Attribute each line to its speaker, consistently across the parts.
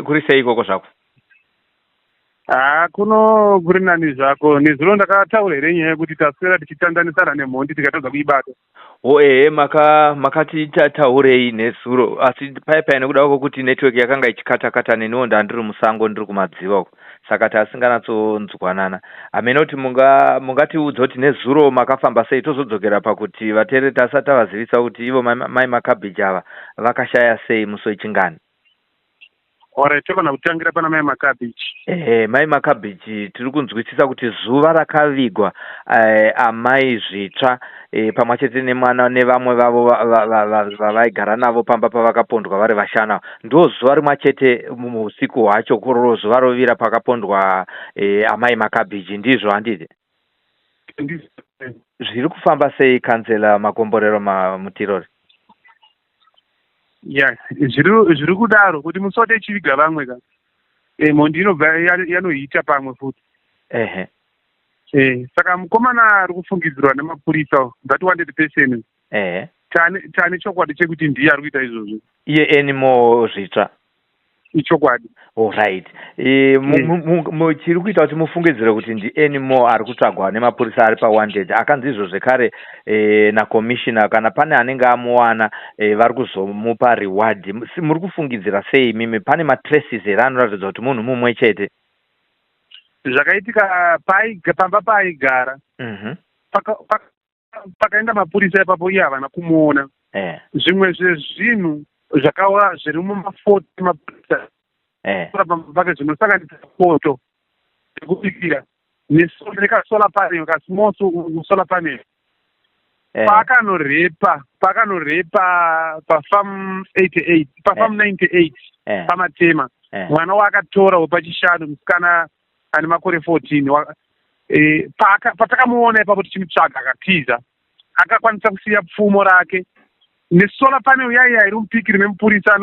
Speaker 1: Kuri sei ikoko zvako?
Speaker 2: Haa, kuno kuri nani zvako. Nezuro ndakataura here nyaya yekuti taswera tichitandanisana nemhondi tikatadza kuibata?
Speaker 1: O ehe, maka makati taurei nezuro, asi paya paya nekuda kwokuti network yakanga ichikata kata, neniwo ndandiri musango, ndiri kumadziva uko, saka tasinganatsonzwanana. Hameno kuti munga mungatiudza kuti nezuro makafamba sei, tozodzokera pakuti vateereri tasati tavazivisa kuti ivo mai Makabhiji ava vakashaya sei musi wechingani.
Speaker 2: Alright, togona kutangira pana mai Makabhichi.
Speaker 1: Ehe, mai Makabhichi, tiri kunzwisisa kuti zuva rakavigwa amai Zvitsva pamwe chete nemwana nevamwe vavo vavaigara navo pamba pavakapondwa vari vashanu ava, ndo zuva rimwe chete muusiku hwacho kuroro zuva rovira pakapondwa amai Makabhichi, ndizvo handiti?
Speaker 2: Ndizvo.
Speaker 1: Zviri kufamba sei, Kanzela Makomborero Mutirori?
Speaker 2: Ya, zviri kudaro kuti musi wati ichiviga vamwe ka, mhondi inobva yanohita pamwe futi. Saka mukomana ari kufungidzirwa nemapurisa, that wanted person, tane chokwadi chekuti ndiye ari kuita izvozvo.
Speaker 1: Iye Anymore Zvitsva?
Speaker 2: Ichokwadi.
Speaker 1: Alright. Chiri kuita kuti mufungidzire kuti ndiAnymore ari kutsvagwa nemapurisa ari pawanted, akanzi izvo zvekare nakomishina, kana pane anenge amuwana vari kuzomupa reward. Muri kufungidzira sei imimi? Pane matraces here anoratidza kuti munhu mumwe chete?
Speaker 2: Zvakaitika pamba paaigara, pakaenda mapurisa ipapo, iye havana kumuona. Zvimwe zvezvinhu zvakawa zviri mumafoto emapurisa pamba pake zvinosanganisa poto yekubikira nekasolar panel, kasmall solar panel. Paakanorepa pafarm 88, pafarm 98, paMatema, mwana waakatora wepachishanu, musikana ane makore 14, patakamuona ipapo tichimutsvaga akatiza, akakwanisa kusiya pfumo rake nesolar panel yaiya iri mupikiri memupurisa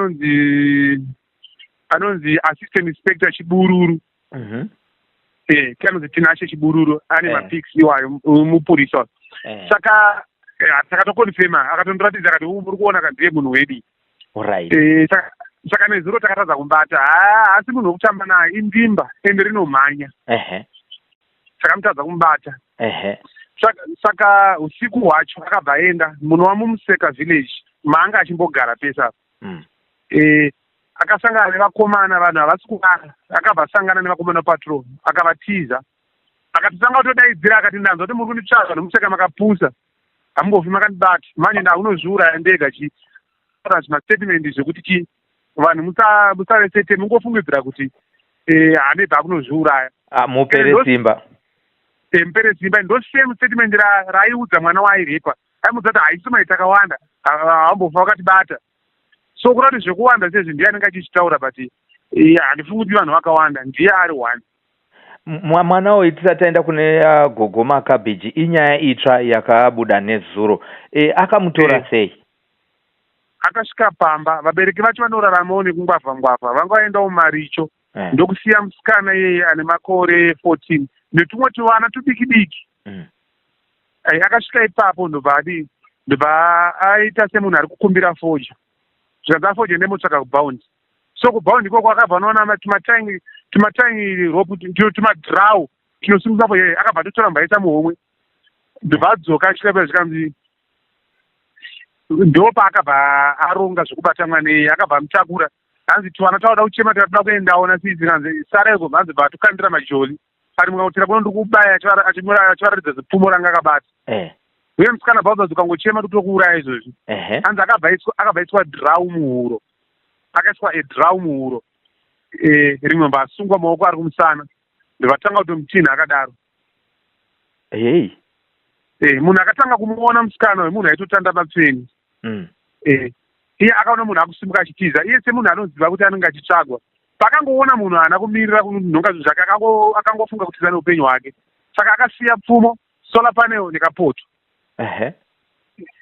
Speaker 2: anonzi Assistant Inspector Chibururu. Anonzi Tinashe Chibururu, ane mapics iwayo mupurisa. Saka takatokonfema, akatondiratidza akati, "Muri kuona ka, ndiye munhu wedi." Saka nezuro takatadza kumubata. Haasi munhu wekutamba naye, indimba ende rinomhanya. Takamutadza kumubata. Saka usiku hwacho akabva aenda munova muMuseka village maanga achimbogara pese apa. Akasangana nevakomana, vanhu havasi kuvara. Akabva asangana nevakomana patrol, akavatiza, akatotanga kutodaidzira akati, "Ndanzwa kuti muri kunditsvaga noMuseka, makapusa, hamumbofi makandibata manje, ndaunozviuraya ndega." Chi zvimastatement zvekuti chi vanhu musave sete mungofungidzira kuti hanebva akunozviuraya.
Speaker 1: Ah, mupere simba.
Speaker 2: Mupere simba. Ndo same statement raaiudza mwana waairepa, aimudza kuti haisi mai takawanda, haambofa wakatibata. So kuda kuti zvekuwanda sezvi ndiye anenge achichitaura, but handifungi kuti vanhu vakawanda, ndiye ari one.
Speaker 1: Mwana uyu, tisati taenda kune gogo Makabhiji, inyaya itsva yakabuda nezuro, akamutora sei?
Speaker 2: Akasvika pamba, vabereki vacho vanoraramawo nekungwavha ngwavha, vanga vaendawo maricho, ndokusiya musikana iyeye ane makore 14 netumwe tuvana tudiki diki. Akasvika ipapo, ndobva adii, ndobva aita semunhu ari kukumbira fodya, zvikanzi afodya ndemotsvaka kubhaundi. So kubhaundi ikoko akabva anoona tumatying rope, tumadrau tunosungisa fodya. Akabva atotora, mbaisa muhomwe, ndobva adzoka achisvika, zvikanzi ndo paakabva aronga zvekubata mwana iyeye. Akabva amutakura, hanzi twana tauda kuchema, tikatoda kuendawo nasisi, kanzi saraiko. Hanzi bva atukandira majoli ari mukangotera kuno ndikubaya, achivaratidza zipfumo ranga akabata. Uye musikana bva ukangochema totokuuraya izvozvi. Hanzi akabva aiswa drau muhuro, akaiswa edrau muhuro, rimwe mba asungwa maoko ari kumusana, ndobvatanga kutomutinha akadaro.
Speaker 1: Hei.
Speaker 2: Munhu akatanga kumuona musikana uyu munhu aitotanda mapfeni. Iye akaona munhu akusimuka achitiza, iye semunhu anoziva kuti anenge achitsvagwa, pakangoona munhu haana kumirira kunhonga zvinhu zvake, akangofunga kutiza neupenyu hwake. Saka akasiya pfumo, solar panel nekapoto.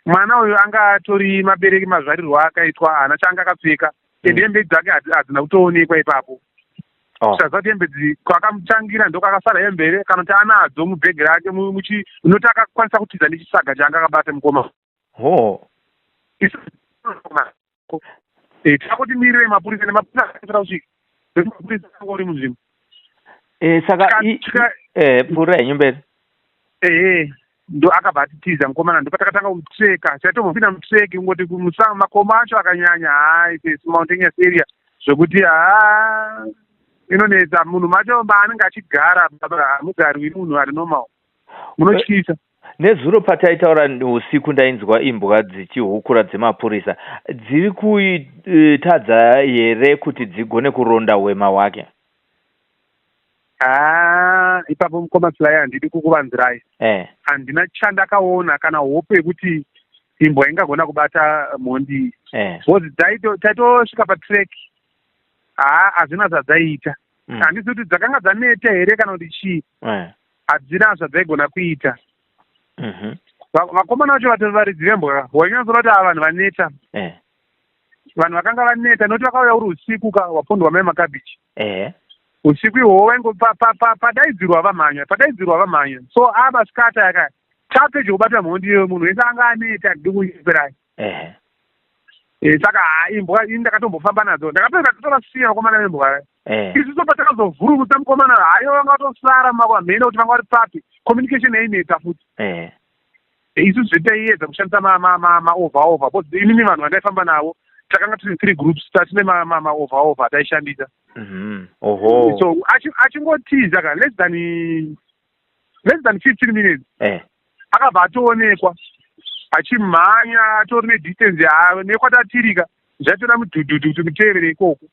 Speaker 2: Mwana uyu anga atori mabereki mazvarirwo akaitwa, haana chaanga akapfeka, ende hembe dzake hadzina kutoonekwa ipapo. Saza kuti hembe kwakamutangira ndokwakasara hembe here, kana kuti anadzo mubhegi rake noti akakwanisa kutiza nechisaga chaanga akabata mukoma. Takuti mirire mapurisa, nemapurisa akasira kusvika. Mapurisa anga uri munzvimbo.
Speaker 1: Saka pfuura henyu mberi.
Speaker 2: Ehe, ndo akabva atitiza mukomana, ndopatakatanga kumutreka. Chaitombopinda mutrek kungoti makomo acho akanyanya, hai, mountainous area, zvokuti haa, inonetsa. Munhu macho maanenge achigara, hamugariwi munhu ari normal, munotyisa.
Speaker 1: Nezuro pataitaura usiku ndainzwa imbwa dzichihukura dzemapurisa. Dziri kutadza here kuti dzigone kuronda hwema hwake?
Speaker 2: Haa, ipapo mukoma Sly, handidi kukuvanzirai. Handina chandakaona kana hope yekuti imbwa ingagona kubata mhondi, because taitosvika patrack, haa, hazvina zvadzaiita. Handisi kuti dzakanga dzaneta here kana kuti chii, hadzina zvadzaigona kuita. Vakomana vacho vatori varidzi vembwa, wainyatsoona kuti ava vanhu vaneta. Vanhu vakanga vaneta nokuti vakauya uri usiku ka wapondwa mai Makabichi. Usiku ihwohwo vaingo padaidzirwa vamhanya, padaidzirwa vamhanya. So abasikata yaka tapedyo kubata mhondi iyoyo, munhu wese anga aneta, handidi kunyeperai. Saka ha, imbwa ini ndakatombofamba nadzo, ndakapedza totovasiya vakomana vembwa. Isusu patakazovhurumutsa mukomana, hayo, vanga vatosara mumakwamhene kuti vanga vari papi. Communication yainetsa futi. Isusu zvetaiedza kushandisa maover over, because inini vanhu vandaifamba navo takanga tiri three groups, tatine maover over ataishandisa.
Speaker 1: Oho.
Speaker 2: So achingotiza ka less than 15 minutes, akabva atoonekwa achimhanya, atori nedistance nekwatatirika, zvaitoda mudhudhudhu kuti mutevere ikoko.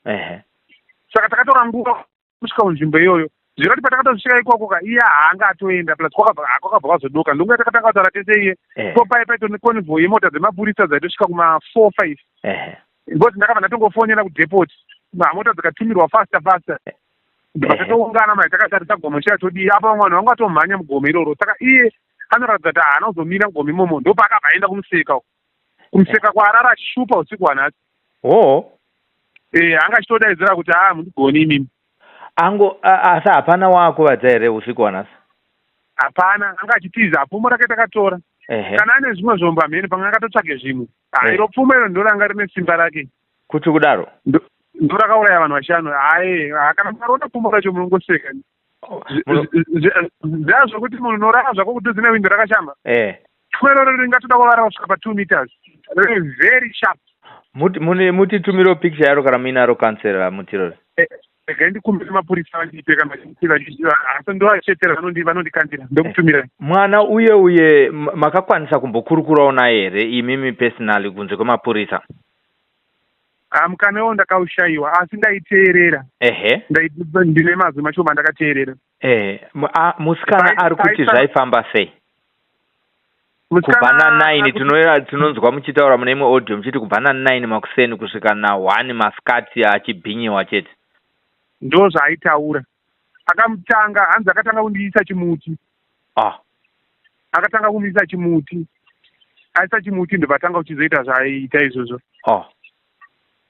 Speaker 2: Saka takatora nguva kusvika kunzvimbo iyoyo. Zvirati patakatosvika ikoko ka, iye haanga atoenda, plus kwakabva kwazodoka. Ndonguva takatanga kutaura tese iye. So pai paito neconvoy yemota dzemapurisa dzaitosvika kuma 4, 5, because ndakabva ndatongofonera kudepot, mota dzikatumirwa faster faster, ndibva tatoungana mai takatarisa gomo chiya todii apa. Vamwe vanhu vanga vatomhanya mugomo iroro, saka iye anoratidza kuti haana kuzomira mugomo imomo. Ndopaakabva aenda kumuseka uko, kumuseka kwaarara achishupa usiku hwanhasi. Anga achitodaidzira kuti, "Haa, mundigoni imimi."
Speaker 1: Ango asi hapana waakuvadza here usiku hwanhasi?
Speaker 2: Hapana, anga achitiza. Pfumo rake takatora. Kana ane zvimwe zvombo hamhene, pamwe akatotsvage zvimwe. Iro pfumo iro ndo ranga rine simba rake.
Speaker 1: Kuti kudaro?
Speaker 2: Ndo rakauraya vanhu vashanu. Hayi, kana mukaroona pfumo racho munongoseka. Zviya zvokuti munhu unorara zvako kudhuze newindo rakashama, pfumo iroro ringatoda kuvara kusvika pa2 meters, riri very sharp.
Speaker 1: Mutitumiro picture yaro kana muinaro, councillor Mutirori.
Speaker 2: Regai ndikumbire mapurisa vandipe kana asi ndovachetera vanondikandira, ndokutumirai.
Speaker 1: Mwana uye makakwanisa kumbokurukurawo naye here imimi personally, kunze kwemapurisa?
Speaker 2: Mukana iwo ndakaushayiwa, asi ndaiteerera. Ndine mazwi mashoma andakateerera.
Speaker 1: Musikana ari kuti zvaifamba sei kubva na9? Tinonzwa muchitaura mune imwe audio muchiti kubva na9 makuseni kusvika na1 masikati achibhinyiwa chete.
Speaker 2: Ndo zvaaitaura. Akamutanga, hanzi akatanga kundiisa chimuti. Akatanga kumuisa chimuti, aisa chimuti ndobva atanga kuchizoita zvaaiita izvozvo.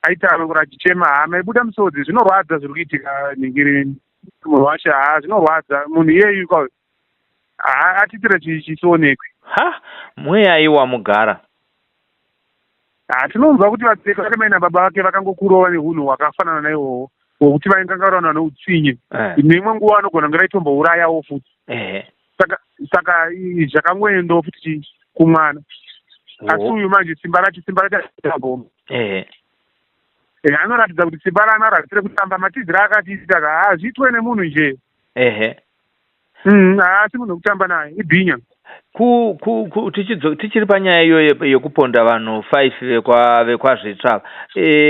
Speaker 2: Aitaura achichema, hama ibuda musodzi. Zvinorwadza zviri kuitika ningiri munhu wacho. Haa, zvinorwadza. Munhu iyeyu ka, haa, atitire chisionekwe.
Speaker 1: Ha, mweyai wamugara.
Speaker 2: Ha, tinonzwa kuti vabereki vake, mai nababa vake, vakangokurova neunhu hwakafanana naihwohwo, hwokuti vaingangarana noutsinye. Neimwe nguva vanogona kunge vaitombourayawo futi. Saka zvakangoendawo futi kumwana. Asi uyu manje simba racho, simba racho amboma. Anoratidza kuti simba raanaro harisire kutamba. Matiziro akatiita ka, hazviitwe nemunhu nje. Haasi munhu wekutamba naye, ibhinya.
Speaker 1: Tichiri panyaya iyoyo yekuponda vanhu 5 vekwaZvitsva,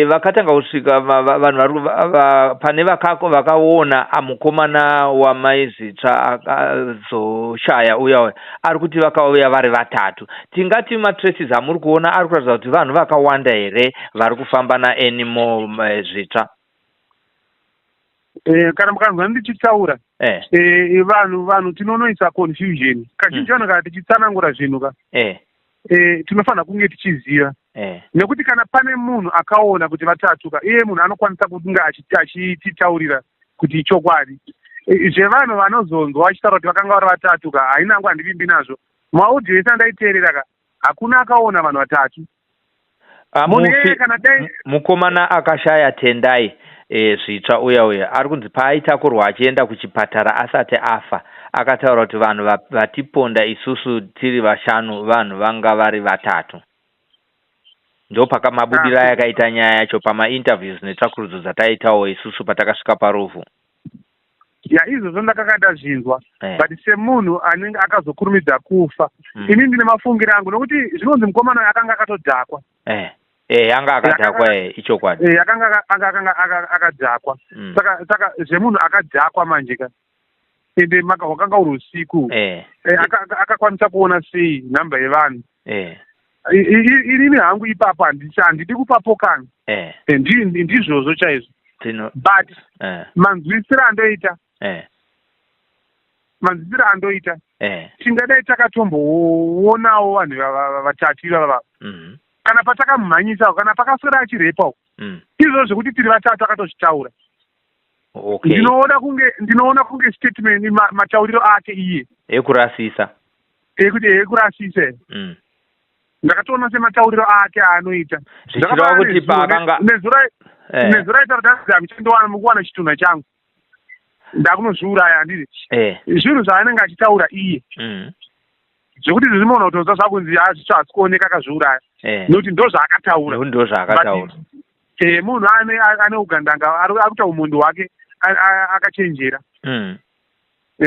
Speaker 1: vakatanga kusvika vanhu vari pane vakaona mukomana wamai Zvitsva akazoshaya uya uya, ari kuti vakauya vari vatatu. Tingati matraces amuri kuona ari kuratidza kuti vanhu vakawanda here vari kufamba naAnymore Zvitsva?
Speaker 2: Kana mukanzwa ndichitaura, vanhu tinonoisa confusion kazhinji. Vanhu kana tichitsanangura zvinhu ka, tinofanira kunge tichiziva, nekuti kana pane munhu akaona kuti vatatu ka, iye munhu anokwanisa kunge achititaurira kuti chokwadi. Zvevanhu vanozonzwa vachitaura kuti vakanga vari vatatu ka, hainangu, handivimbi nazvo. Maaudio ese andaiteerera ka, hakuna akaona vanhu vatatu.
Speaker 1: Mukomana akashaya Tendai. Zvitsva uya uya ari kunzi paaitakurwa achienda kuchipatara asati afa, akataura kuti vanhu vatiponda isusu tiri vashanu, vanhu vanga vari vatatu. Ndopakamabudiro ayakaita nyaya yacho pamainterviews netsvakurudzo dzataitawo isusu patakasvika parufu.
Speaker 2: Ya, izvozvo ndakanga ndazvinzwa, but semunhu anenge akazokurumidza kufa, ini ndine mafungiro angu, nokuti zvinonzi mukomana uyu akanga akatodhakwa.
Speaker 1: Eh, anga akadhakwa, ichokwadi.
Speaker 2: Akanga akadhakwa. Saka zvemunhu akadhakwa manje ka, ende hwakanga uri usiku, akakwanisa kuona sei nhamba yevanhu? Inini hangu ipapo handidi kupapokana. Ndizvozvo chaizvo, but manzwisiro andoita, manzwisiro andoita, tingadai takatomboonawo vanhu vatatu ivava kana patakamumhanyisa, kana pakaswera achirepa. Izvozvo zvekuti tiri vatatu akatozvitaura. Ndinoona kunge statement, matauriro ake iye
Speaker 1: ekurasisa.
Speaker 2: Ekuti ekurasisa. Ndakatoona sematauriro ake aanoita.
Speaker 1: Zvichireva kuti paakanga
Speaker 2: Nezuro aitaura kuti anzi hamuchandowana, mukuwana chitunha changu, ndakunozviuraya, handiti? Zvinhu zvaanenge achitaura iye, zvekuti zvinoona kutonzwa zvakunzi hazvicho, hasi kuoneka akazviuraya, nekuti ndo zvaakataura.
Speaker 1: Nekuti ndo zvaakataura.
Speaker 2: Munhu ane ugandanga, ari kuita umondi hwake, akachenjera.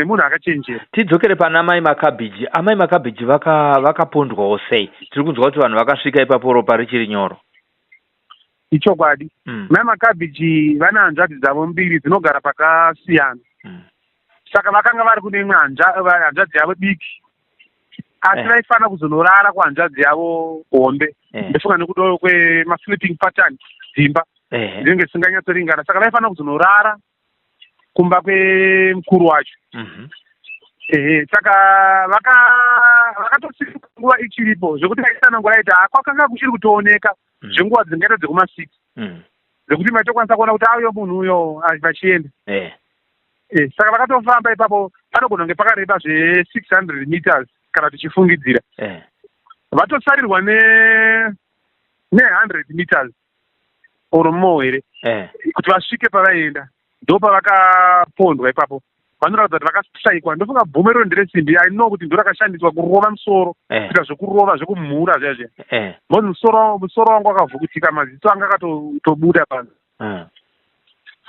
Speaker 2: Munhu akachenjera.
Speaker 1: Tidzokere pana Mai Makabhiji. Amai Makabhiji vakapondwawo sei? Tiri kunzwa kuti vanhu vakasvika ipapo ropa richiri nyoro.
Speaker 2: Ichokwadi. Mai Makabhiji vane hanzvadzi dzavo mbiri dzinogara pakasiyana. Saka vakanga vari kune imwe hanzvadzi yavo diki, asi vaifanira kuzonorara kuhanzvadzi yavo hombe. Ndofunga nekuda kwemasleeping pattern, dzimba dzinenge dzisinganyatsoringana, saka vaifanira kuzonorara kumba kwemukuru wacho. Ehe, saka vakatosvika nguva ichiripo, zvekuti aitsanangura aiti kwakanga kuchiri kutooneka zvenguva dzingaita dzekuma6, dzekuti maitokwanisa kuona kuti auyo munhu uyo vachienda. Saka vakatofamba ipapo, panogona kunge pakareba zve600 meters kana tichifungidzira. Vatosarirwa ne100 meters or more here kuti vasvike pavaienda, ndo pavakapondwa ipapo. Vanoratidza kuti vakashaikwa. Ndofunga bvumero nderesimbi, I know kuti ndo rakashandiswa kurova musoro, kuita zvekurova, zvekumhura zviya zviya. Because musoro wangu wakavhukutika, maziso anga akatobuda panze.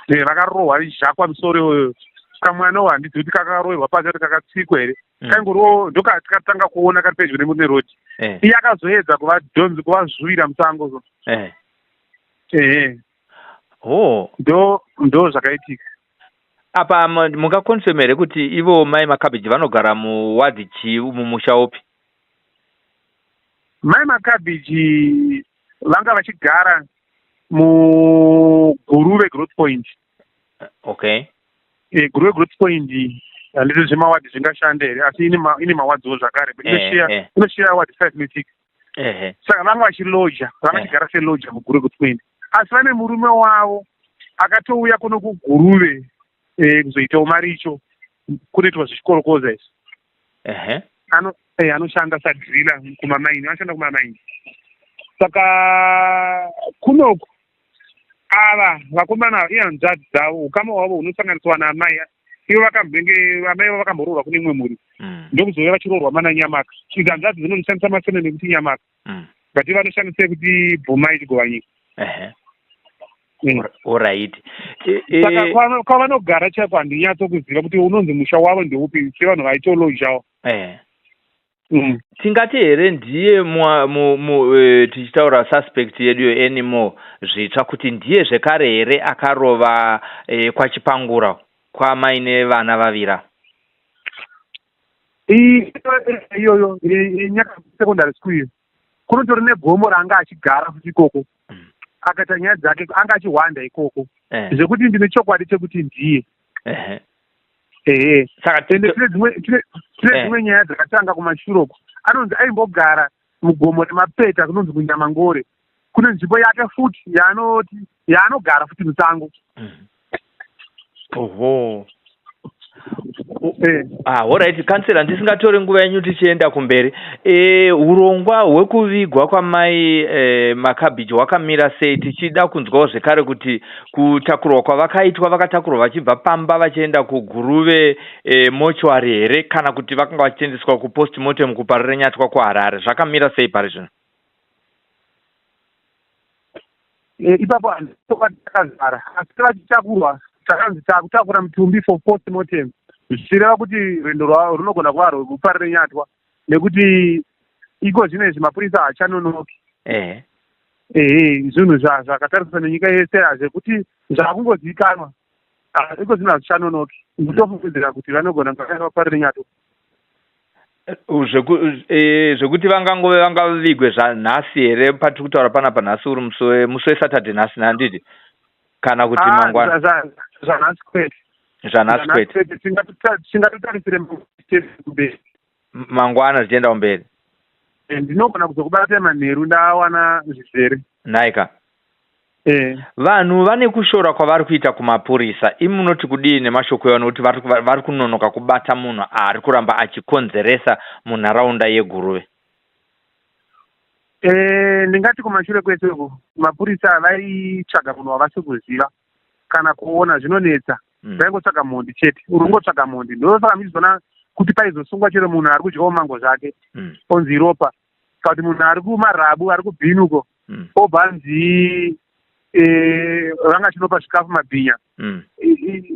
Speaker 2: Vakarohwa zhakwa musoro iwoyo. Kamwana uwo handizivi kuti kakaroverwa pasi kuti kakatsikwa here. Kaingoriwo ndokatikatanga kuona kari pedyo nerodhi. Iye akazoedza kuvadhonzi, kuvazvuvira musango so. Ehe.
Speaker 1: Oh.
Speaker 2: Ndo zvakaitika.
Speaker 1: Apa mungaconfirm here kuti ivo Mai Makabhiji vanogara muwadhi chii, mumusha upi?
Speaker 2: Mai Makabhiji vanga vachigara muGuruve Growth Point. Guruve Growth Point, handiti zvemawadhi zvingashande here, asi ine mawadhiwo zvakare, but inoshare ward 5 ne6. Saka vanga vachiloja, vanga vachigara seloja muGuruve Growth Point, asi vane murume wavo akatouya kuno kuGuruve kuzoitawo maricho, kunoitwa zvichikorokoza izvi. Anoshanda sadriller kumamaini, anoshanda kumamaini. Saka kunoku ava vakomana ava ihanzvadzi dzavo, ukama hwavo hunosanganiswa naamai. Ivo vakambenge, amai vavo vakamboroorwa kune imwe mhuri, ndokuzouya vachiroorwa mana Nyamaka. Idzi hanzvadzi dzinonoshandisa masurname ekuti Nyamaka, but ivo vanoshandisa ekuti Bvumai Chigovanyika.
Speaker 1: Alright.
Speaker 2: Saka kwavanogara chaiko handinyatsokuziva kuti unonzi musha wavo ndeupi, sevanhu vaitolojawo.
Speaker 1: Tingati here ndiye tichitaura suspect yedu yeAnymore Zvitsva, kuti ndiye zvekare here akarova kwaChipangura kwamai nevana vavira?
Speaker 2: Iyoyo yeNyaka Secondary School iyo, kunotori negomo raanga achigara futi ikoko. Akaita nyaya dzake, anga achihwanda ikoko, zvekuti ndine chokwadi chekuti ndiye. Ehe.
Speaker 1: Saka
Speaker 2: Ende tine dzimwe nyaya dzakatanga kumashure uko. Anonzi aimbogara mugomo remapeta kunonzi kuNyamangore, kune nzvimbo yake futi yaanoti yaanogara futi musango.
Speaker 1: Oho. Ah, alright councillor, ndisingatore nguva yenyu tichienda kumberi, urongwa hwekuvigwa kwamai Makabhiji hwakamira sei? Tichida kunzwawo zvekare kuti kutakurwa kwavakaitwa, vakatakurwa vachibva pamba vachienda kuGuruve mortuary here, kana kuti vakanga vachitendeswa kupostmortem kuParirenyatwa kuHarare? Zvakamira sei pari zvino?
Speaker 2: Ipapo handisokati takazara, asi vachitakurwa takanzi takutakura mutumbi for postmortem, zvichireva kuti rwendo runogona kuva rwekuParirenyatwa, nekuti iko zvino izvi mapurisa haachanonoki. Ehe, zvinhu zvakatariswa nenyika yese, zvekuti zvakungozivikanwa iko zvino, hazvichanonoki. Nditofungidzira kuti vanogona kunge vaParirenyatwa.
Speaker 1: Zvekuti vangangove vangavigwe zvanhasi here, patiri kutaura panapa nhasi uri musi weSaturday nhasi, nhanditi, kana kuti mangwana?
Speaker 2: Zvanhasi kwete.
Speaker 1: Zvanhasi kwete.
Speaker 2: Tingatotarisire kumberi.
Speaker 1: Mangwana zvichienda kumberi.
Speaker 2: Ndinogona kuzokubata manheru ndawana zvizere.
Speaker 1: Nhaika. Vanhu vane kushora kwavari kuita kumapurisa. Imi munoti kudii nemashoko iwayo, nokuti vari kunonoka kubata munhu ari kuramba achikonzeresa munharaunda yeGuruve?
Speaker 2: Ndingati kumashure kwese uku mapurisa vaitsvaga munhu wavasi kuziva kana kuona, zvinonetsa. Vaingotsvaga mhondi chete, uri kungotsvaga mhondi. Ndosaka muchizoona kuti paizosungwa chero munhu ari kudyawo mango zvake, onzi ropa, kana kuti munhu ari kumarabu, ari kubhini uko, obva anzi vanga chinopa zvikafu mabhinya.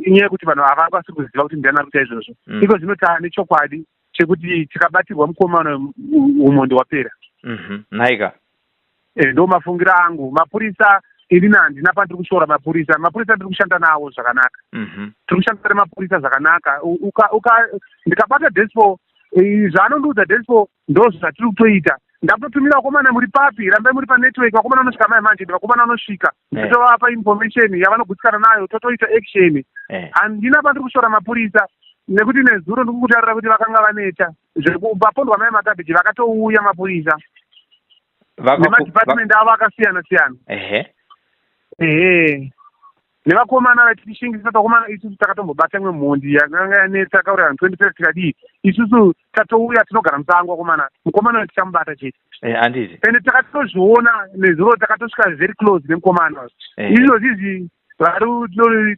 Speaker 2: Inyaya yekuti vanhu ava vasiri kuziva kuti ndiani ari kuita izvozvo. Iko zvino taane chokwadi chekuti tikabatirwa mukomana, umhondi hwapera.
Speaker 1: Nhaika.
Speaker 2: Ndo mafungiro angu. Mapurisa, inini handina pandiri kushora mapurisa. Mapurisa ndiri kushanda nawo zvakanaka. Tiri kushanda nemapurisa zvakanaka. Ndikabata Despo, zvaanondiudza Despo ndo zvatiri kutoita. Ndakutotumira vakomana, muri papi, rambai muri panetwork. Vakomana vanosvika mai manje, vakomana vanosvika, totovapa information yavanogutsikana nayo, totoita action. Handina pandiri kushora mapurisa, nekuti nezuro ndiri kukutaurira kuti vakanga vaneta zvekupapondwa mai Makabhiji, vakatouya mapurisa nemadepartment avo akasiyana siyana. Ehe, nevakomana vaitishingisa. Vakomana, isusu takatombobata imwe mhondi yakanga yanetsa, akauraya vanhu 25, tikadii, isusu tatouya, tinogara musango. Vakomana, mukomana uyu tichamubata chete.
Speaker 1: Handiti.
Speaker 2: Ende takatozviona nezuro, takatosvika very close nemukomana. Izvozvi izvi vari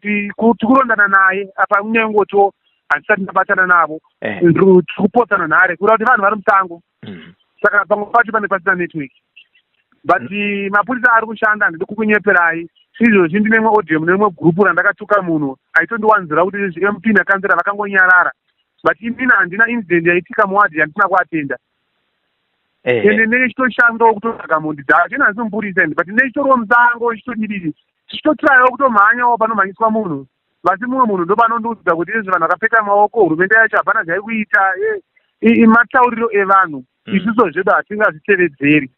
Speaker 2: tikurondana naye apa, kunyangotiwo handisati ndabatana navo. Tiri kupotsana nhare, kureva kuti vanhu vari musango, saka pamwe pacho pane pasina network, but mapurisa ari kushanda, handidi kukunyeperai. Izvozvi ndine imwe audio mune rimwe gurupu randakatuka munhu aitondiwanzira kuti MP nakansela vakangonyarara, but inini handina incident yaitika muwadhi yandisina kuatenda. Ende ndechitoshandawo kutotsvaga mhondi dzacho. Ine handisi mupurisa ende, but ndechitoriwo musango, chichitodididi, tichitotrayawo kutomhanyawo panomhanyiswa munhu. Vasi mumwe munhu ndopanondiudza kuti izvi vanhu vakapfeka maoko, hurumende yacho hapana zvairi kuita. Matauriro evanhu. Isusu zvedu hatingazvitevedzeri.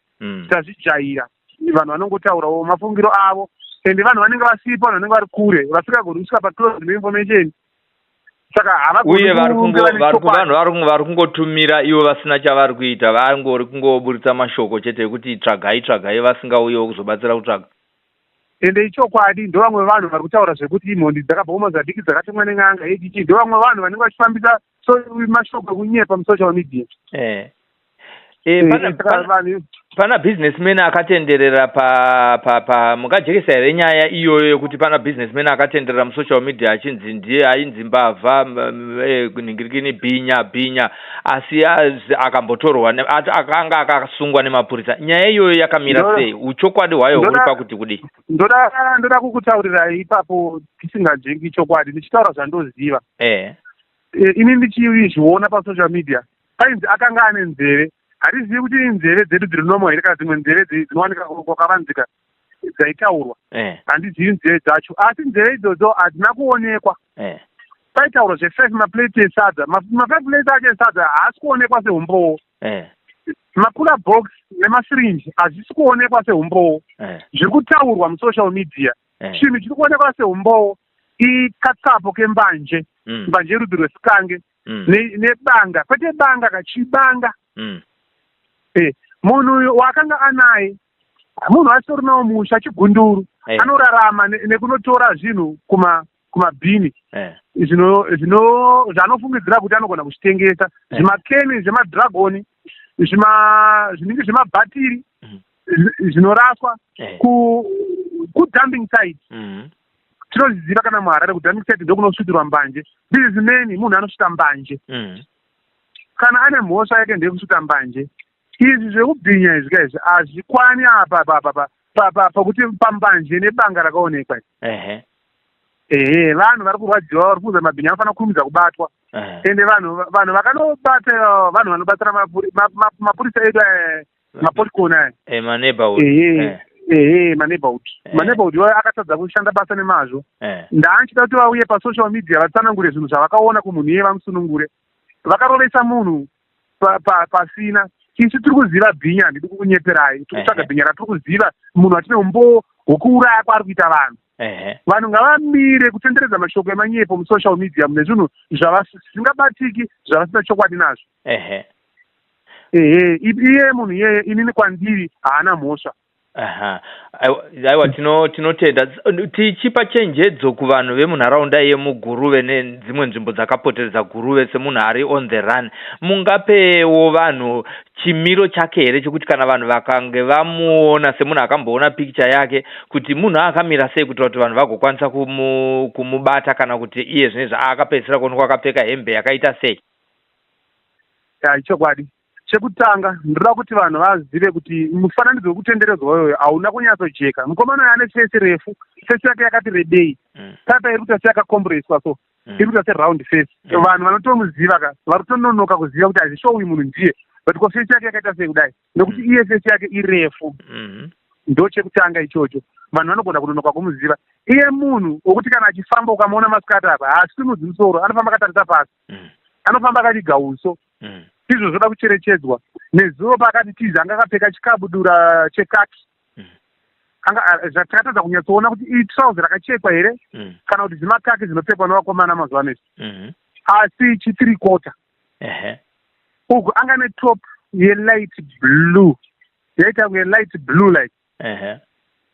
Speaker 2: Tazvijaira, vanhu vanongotaurawo mafungiro avo, ende vanhu vanenge vasipo, vanhu vanenge vari kure, vasingagoni kusvika paclose neinformation, saka havagoni.
Speaker 1: Uye vari
Speaker 2: kunge vane chokwadi.
Speaker 1: Vanhu vari kungotumira ivo vasina chavari kuita, vangori kungoburitsa mashoko chete ekuti tsvagai, tsvagai, vasingauyewo kuzobatsira kutsvaga.
Speaker 2: Ende ichokwadi, ndo vamwe vanhu vari kutaura zvekuti imhondi dzakabva kuMozambique, dzakatumwa nen'anga yechichi. Ndo vamwe vanhu vanenge vachifambisa so mashoko ekunyepa musocial media. Saka vanhu
Speaker 1: Pana businessman akatenderera pa pa pa mungajekesa here nyaya iyoyo yekuti pana businessman akatenderera musocial media achinzi ndiye ainzi mbavha, nhingirikini, bhinya bhinya, asi akambotorwa akanga akasungwa nemapurisa? Nyaya iyoyo yakamira sei? Uchokwadi hwayo huri pakuti kudii?
Speaker 2: Ndoda kukutaurirai ipapo tisinganzvengi chokwadi, ndichitaura zvandoziva. Ini ndichizviona pasocial media, painzi akanga ane nzeve. Hatizivi kuti nzeve dzedu dziri normal here, kana dzimwe nzeve dzinowanika kwakavanzika dzaitaurwa. Handizivi nzeve dzacho, asi nzeve idzodzo hadzina kuonekwa. Paitaurwa zve5 maplates esadza, ma5 plates acho esadza haasi kuonekwa seumbowo. Macooler box nemasirinji hazvisi kuonekwa seumbowo zviri kutaurwa musocial media. Chinhu chiri kuonekwa seumbowo ikatsapo kembanje, mbanje yerudzi rwesikange, nebanga, kwete banga kachibanga. Munhu uyu waakanga anaye, munhu asitorinawo musha, chigunduru. Anorarama nekunotora zvinhu kuma kumabhini zvaanofungidzira kuti anogona kuzvitengesa, zvimakeni zvemadragoni, zvinenge zvemabhatiri zvinoraswa kudumping site. Tinozviziva kana muHarare, kudumping site ndokunosvitirwa mbanje. Businessman munhu anosvita mbanje. Kana ane mhosva yake ndeyekusvita mbanje. Izvi zvekubhinya izvi ka, izvi hazvikwani apa pa pakuti pambanje nebanga rakaonekwa. Ehe, vanhu vari kurwadziwa, vari kuudza mabhinya anofanira kurumidza kubatwa. Ende vanhu vakanobata, vanhu vanobatsira mapurisa edu aya, mapolikoni aya.
Speaker 1: Maneighborhood.
Speaker 2: Ehe, maneighborhood. Maneighborhood iwayo akatadza kushanda basa nemazvo. Ndaanchida kuti vauye pasocial media vatsanangure zvinhu zvavakaona kumunhu iye, vamusunungure. Vakarovesa munhu pasina. Isu tiri kuziva bhinya, handidi kukunyeperai, tiri kutsvaga bhinya ratiri kuziva, munhu atine umbowo hwekuuraya kwaari kuita vanhu. Vanhu ngavamire kutenderedza mashoko emanyepo musocial media mune zvinhu zvisingabatiki, zvavasina chokwadi nazvo. Ehe, iye munhu iyeye, inini kwandiri haana mhosva.
Speaker 1: Aha. Aiwa, tinotenda. Tichipa chenjedzo kuvanhu vemunharaunda yemuGuruve nedzimwe nzvimbo dzakapoteredza Guruve, semunhu ari on the run, mungapewo vanhu chimiro chake here, chekuti kana vanhu vakange vamuona, semunhu akamboona pikicha yake, kuti munhu akamira sei, kuitira kuti vanhu vagokwanisa kumubata, kana kuti iye zvinezvi akapedzisira kuonekwa akapfeka hembe yakaita sei?
Speaker 2: Ya, chokwadi, chekutanga ndoda kuti vanhu vazive kuti mufananidzo wekutenderedzwa uyoyo hauna kunyatsojeka. Mukomana uyo ane face refu, face yake yakati rebei. Paipa iri kuita seyakakomboreswa, so iri kuita seround face. Vanhu vanotomuziva ka, vari kutononoka kuziva kuti hazvisho uyu munhu ndiye, but ko face yake yakaita sei kudai? Nekuti iye face yake irefu. Ndo chekutanga ichocho, vanhu vanogona kunonoka kumuziva. Iye munhu wokuti kana achifamba, ukamuona masikati apa, haasimudzi musoro, anofamba akatarisa pasi. Anofamba akaviga uso. Izvo zvoda kucherechedzwa. Nezuro paakati tiza, anga akapfeka chikabudura chekaki. Takatadza kunyatsoona kuti itrauzi rakachekwa here kana kuti zimakaki dzinopfekwa nevakomana mazuva ano izvi, asi chitirikota. Uku anga netop yelight blue, yaita kunge light blue like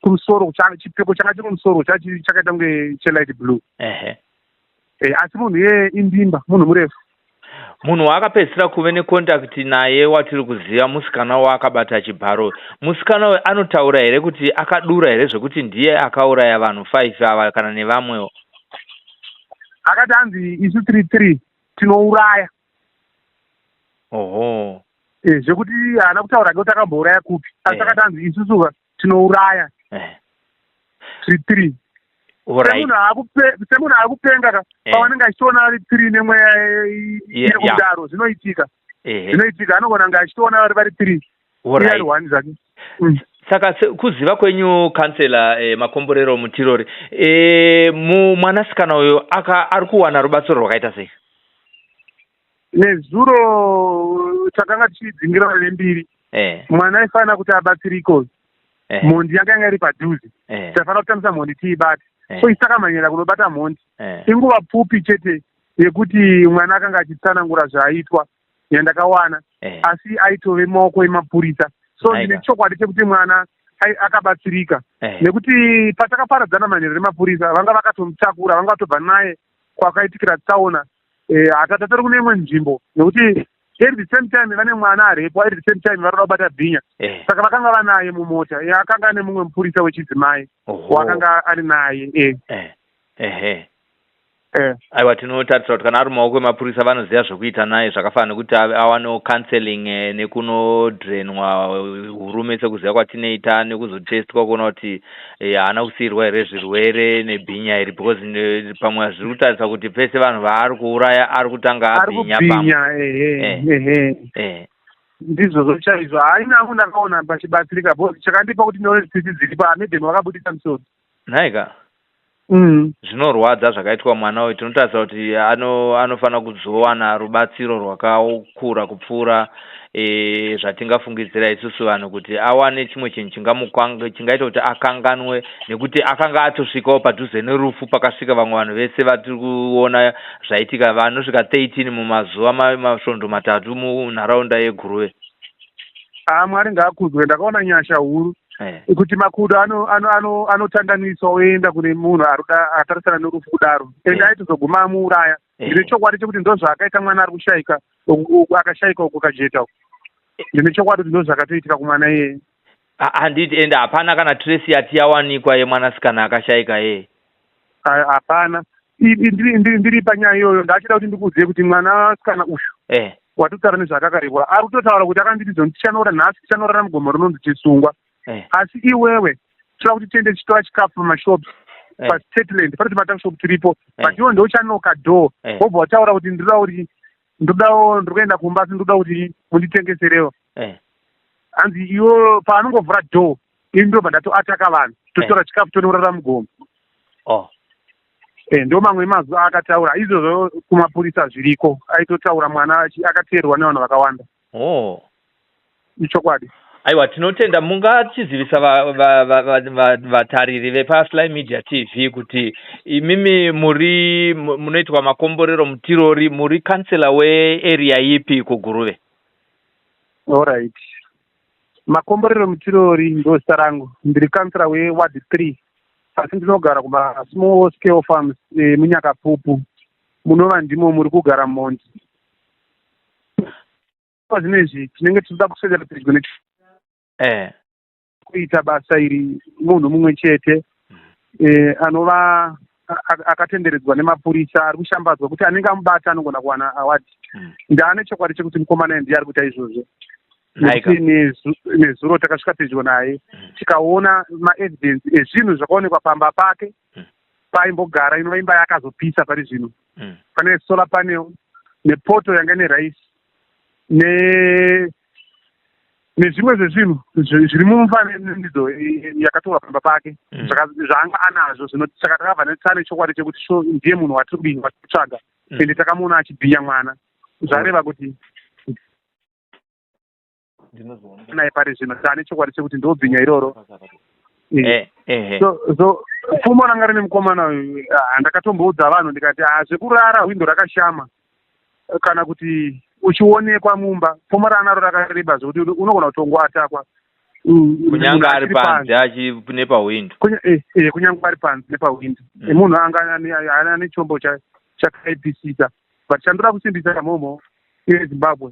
Speaker 2: kumusoro. Chipfeko changa chiri kumusoro chakaita kunge chelight blue. Asi munhu iyeye indimba, munhu murefu.
Speaker 1: Munhu waakapedzisira kuve necontact naye watiri kuziva musikana waakabata chibharo. Musikana uyu anotaura here kuti akadura here zvekuti ndiye akauraya vanhu 5 ava kana nevamwewo?
Speaker 2: Akati hanzi isu tiri three tinouraya. Zvekuti haana kutaura kuti akambouraya kupi, asi akati hanzi isusu tinouraya, tiri three. Semunhu akupenga ka, pavanenge achitoona vari three nemweya iri kudaro, zvinoitika, zvinoitika, anogona kunge achitoona vari three, iye ari one zvake.
Speaker 1: Saka kuziva kwenyu, Councillor Makomborero Mutirori, mwanasikana uyu ari kuwana rubatsiro rwakaita sei?
Speaker 2: Nezuro takanga tichidzingirana nembiri. Mwana aifanira kuti abatsiriko. Mhondi yanga yanga iri padhuze. Taifanira kutambisa mhondi tiibate. So isi takamhanyira kunobata mhondi. Inguva pfupi chete yekuti mwana akanga achitsanangura zvaaitwa yandakawana, asi aitove maoko emapurisa. So ndine chokwadi chekuti mwana akabatsirika, nekuti patakaparadzana manheru nemapurisa, vanga vakatomutakura, vanga vatobva naye kwakaitikira tsaona. Hatatatori kune imwe nzvimbo, nekuti at the same time vane mwana arepwa, at the same time varoda kubata bhinya. Saka vakanga vanaye mumota. Akanga ane mumwe mupurisa wechidzimai wakanga ari naye.
Speaker 1: Ehe. Aiwa, tinotarisira kuti kana ari mumaoko emapurisa vanoziva zvokuita naye, zvakafanana nekuti awanewo counseling, nekunodrenwa hurume sekuziva kwatinoita, nekuzotestwa kuona kuti haana kusiyirwa here zvirwere nebhinya iri, because pamwe zviri kutarisa kuti pese vanhu vaari kuuraya ari kutanga
Speaker 2: ari
Speaker 1: abhinya.
Speaker 2: Kubhinya.
Speaker 1: Pamwe.
Speaker 2: Ehe, ehe. Ndizvozvo chaizvo. Haina hangu ndakaona pachibatsirika, because chakandipa kuti ndione tsitsi dziripo, amedheni vakabudisa musodzi.
Speaker 1: Nhaika. Zvinorwadza zvakaitwa mwana uyu. Tinotarisa kuti anofanira kuzowana rubatsiro rwakakura kupfuura zvatingafungidzira isusu vanhu, kuti awane chimwe chinhu chingaita kuti akanganwe, nekuti akanga atosvikawo padhuze nerufu pakasvika vamwe vanhu vese vatiri kuona zvaitika, vanosvika 13 mumazuva masvondo 3 munharaunda yeGuruve.
Speaker 2: Haa, Mwari ngaakudzwe, ndakaona nyasha huru. Kuti makudo anotandaniswa oenda kune munhu arikuda atarisana nerufu kudaro, ende aitozoguma amuuraya. Ndine chokwadi chekuti ndo zvaakaita mwana ari kushaika, akashaika uko Kajeta uko. Ndine chokwadi kuti ndo zvakatoitika kumwana iyeye.
Speaker 1: Handiti ende hapana kana trace yati yawanikwa yemwanasikana akashaika yeye?
Speaker 2: Hapana. Ndiri panyaya iyoyo, ndachida kuti ndikuudzei kuti mwanasikana uyu watotara nezvaakakarikwa ari kutotaura kuti akanditi zoni tichanora nhasi, tichanorara mugomo rinonzi Chisungwa. Asi iwewe toda kuti tiende tichitora chikafu pamashops paStateland, panoti matuckshop tiripo, but iwe ndouchanoka door, wobva wataura kuti ndinoda kuti ndodawo, ndiri kuenda kumba, asi ndoda kuti munditengeserewo. Hanzi iwo paanongovhura door, ini ndobva ndatoataka vanhu, totora chikafu, tonorara mugomo. Ndo mamwe emazuva aakataura izvozvo kumapurisa zviriko. Aitotaura mwana akateerwa nevanhu vakawanda. Ichokwadi.
Speaker 1: Aiwa, tinotenda. Mungatizivisa vatariri vepaSly Media TV kuti imimi muri munoitwa Makomborero Mutirori, muri kansela wearea ipi kuGuruve?
Speaker 2: Alright, Makomborero Mutirori ndo zita rangu. Ndiri kansela weward 3, asi ndinogara kumasmall scale farms muNyakapupu, munova ndimo muri kugara mhondi. Zvinezvi tinenge tichida kuswedera pedyo kuita basa iri munhu mumwe chete anova akatenderedzwa nemapurisa ari kushambadzwa kuti anenge amubata anogona kuwana award. Ndaane chokwadi chekuti mukomana ndiye ari kuita izvozvo, nekuti nezuro takasvika pedyo naye, tikaona maevidence ezvinhu zvakaonekwa pamba pake paimbogara, inova imba yaakazopisa pari zvino. Pane solar panel nepoto yanga ine rice nezvimwe zvezvinhu zviri mumufananidzo yakatorwa pamba pake, zvaanga anazvo zvino. Saka takabva tane chokwadi chekuti sho ndiye munhu watiri kudini, watiri kutsvaga. Ende takamuona achibhinya mwana, zvareva kuti naye pari zvino tane chokwadi chekuti ndobhinya iroro. So pfumo ranga rine mukomana uyu, ndakatomboudza vanhu ndikati, ha, zvekurara hwindo rakashama kana kuti uchionekwa mumba, pfumo raanaro rakareba zvekuti unogona kutongoatakwa.
Speaker 1: Kunyange ari panze nepahwindo.
Speaker 2: Kunyange ari panze nepahwindo. Munhu anga ane chombo chakaipisisa. But chandoda kusimbisa mhomho yeZimbabwe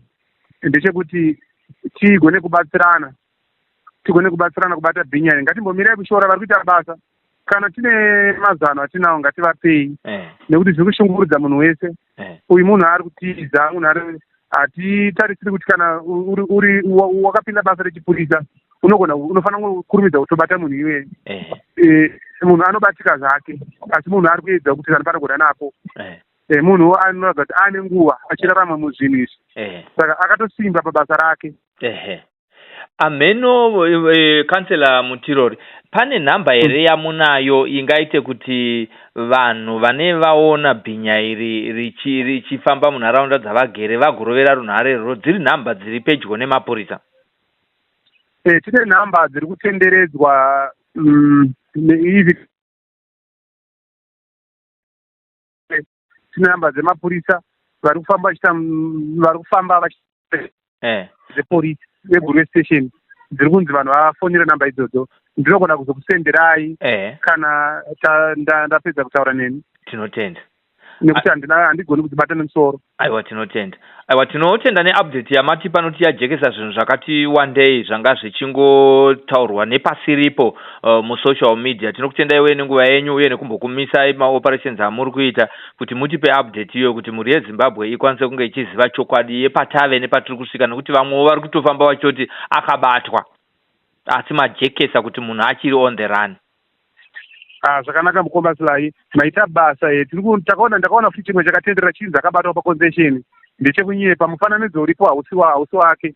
Speaker 2: ndechekuti tigone kubatsirana, tigone kubatsirana kubata bhinya iri. Ngatimbomirai kushora vari kuita basa. Kana tine mazano atinawo, ngativapei, nekuti zviri kushungurudza munhu wese. Uyu munhu ari kutiza, munhu ari hatitarisiri kuti kana uri wakapinda basa rechipurisa unogona, unofanira kukurumidza kutobata munhu iweye. Munhu anobatika zvake, asi munhu ari kuedza kuti kana panogona napo. Munhu anoratidza kuti ane nguva achirarama muzvinhu izvi, saka akatosimba pabasa rake.
Speaker 1: Ehe, amheno. Kansela Mutirori, pane nhamba here yamunayo ingaite kuti vanhu vane vaona bhinya iri richifamba munharaunda dzavagere vagorovera runhare rwo, dziri nhamba dziri pedyo nemapurisa?
Speaker 2: Tine nhamba dziri kutenderedzwa ivi. Tine nhamba dzemapurisa vari kufamba vachiita, vari kufamba dzepolisi veGuruve station, dziri kunzi vanhu vafonere namba idzodzo. Ndinogona kuzokusenderai kana ndapedza kutaura nemi.
Speaker 1: Tinotenda.
Speaker 2: Nekuti handina, handigoni kudzibata nemusoro.
Speaker 1: Aiwa, tinotenda. Aiwa, tinotenda neupdate yamati panoti yajekesa zvinhu zvakati wandei zvanga zvichingotaurwa nepasiripo musocial media. Tinokutendai uye nenguva yenyu uye nekumbokumisai maoperations amuri kuita kuti mutipe update iyoyo, kuti mhuri yeZimbabwe ikwanise kunge ichiziva chokwadi yepatave nepatiri kusvika, nekuti vamwewo vari kutofamba vachitoti akabatwa, asi majekesa kuti munhu achiri on the run.
Speaker 2: Ah, zvakanaka mukoma Sly, maita basa. Tiri takaona, ndakaona futi chimwe chakatenderera chinzi akabatwa paconcession. Ndechekunyepa. Mufananidzo uripo hausi wake.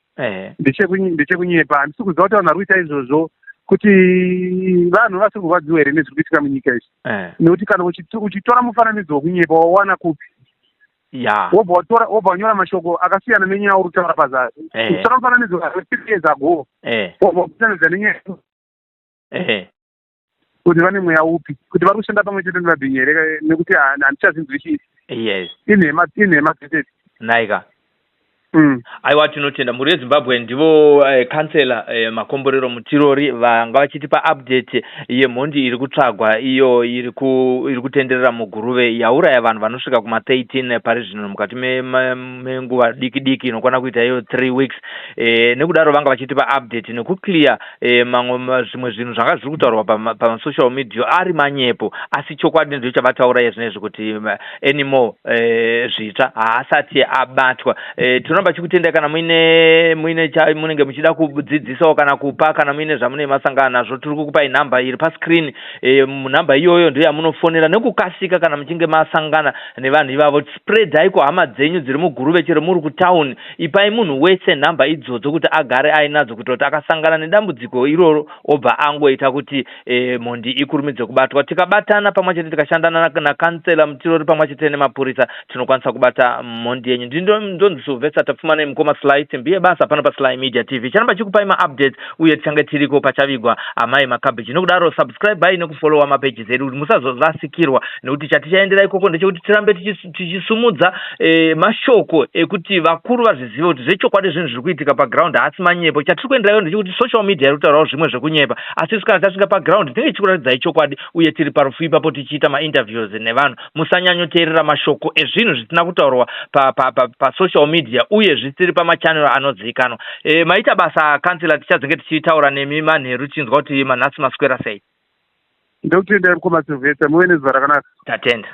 Speaker 2: Ndechekunyepa. Handisi kuziva kuti vanhu vari kuita izvozvo kuti vanhu vasiri kurwadziwa here nezviri kuitika munyika izvi, nekuti kana uchitora mufananidzo wekunyepa, wawana kupi? Wobva watora, wobva wanyora mashoko akasiyana nenyaya uri kutaura pazasi. Uchitora mufananidzo 3 years ago, wobva wakusanidza nenyaya kuti vane mweya upi, kuti vari kushanda pamwe chete nevabhinyi here, nekuti handichazinzwisisi. Inhema, inhema dzese.
Speaker 1: Naika. Aiwa, tinotenda mhuri yeZimbabwe. Ndivo kansela Makomborero Mutirori vanga vachitipa update yemhondi iri kutsvagwa iyo iri kutenderera muGuruve, yauraya vanhu vanosvika kuma13 pari zvino mukati menguva diki diki inokwana kuita iyo 3 weeks. Nekudaro vanga vachitipa update nekuclear mamwe zvimwe zvinhu zvanga zviri kutaurwa pamasocial media ari manyepo, asi chokwadi ndicho chavataura iye zvinezvi kuti Anymore Zvitsva haasati abatwa. Tinoramba chikutendai kana muine munenge muchida kudzidzisawo kana kupa, kana muine zvamunenge masangana nazvo. Tiri kukupai nhamba iri pascreen. Nhamba iyoyo ndo yamunofonera nekukasika kana muchinge masangana nevanhu ivavo. Spreadai kuhama dzenyu dziri muGuruve, chero muri kutauni, ipai munhu wese nhamba idzodzo kuti agare ainadzo, kuitira kuti akasangana nedambudziko iroro obva angoita kuti mhondi ikurumidze kubatwa. Tikabatana pamwe chete, tikashandana nakansela Mutirori pamwe chete nemapurisa, tinokwanisa kubata mhondi yenyu. Ndonzi Sylvester Tapfumane, mukoma Sly, simbi yebasa pano paSly Media TV. Charamba chikupai maupdates uye tichange tiriko pachavigwa amai Makabhichi. Nokudaro subscribe nekufollowa mapages edu kuti musazorasikirwa, nekuti chatichaendera ikoko ndechekuti tirambe tichisumudza mashoko ekuti vakuru vazvizive kuti zvechokwadi zvinhu zviri kuitika paground haasi manyepo. Chatiri kuenderayo ndechekuti social media iri kutaurawo zvimwe zvekunyepa, asi isu kana tasvika paground tinenge tichikuratidzai chokwadi uye tiri parufu ipapo tichiita mainterviews nevanhu. Musanyanyoteerera mashoko ezvinhu zvisina kutaurwa pasocial media uye zvisiri pamachanel anozivikanwa. Maita basa, kansela. Tichazenge tichitaura nemi manheru tichinzwa kuti manhasi maswera sei.
Speaker 2: Ndokutendai, mukoma Sylvester. Muve nezuva rakanaka.
Speaker 1: Tatenda.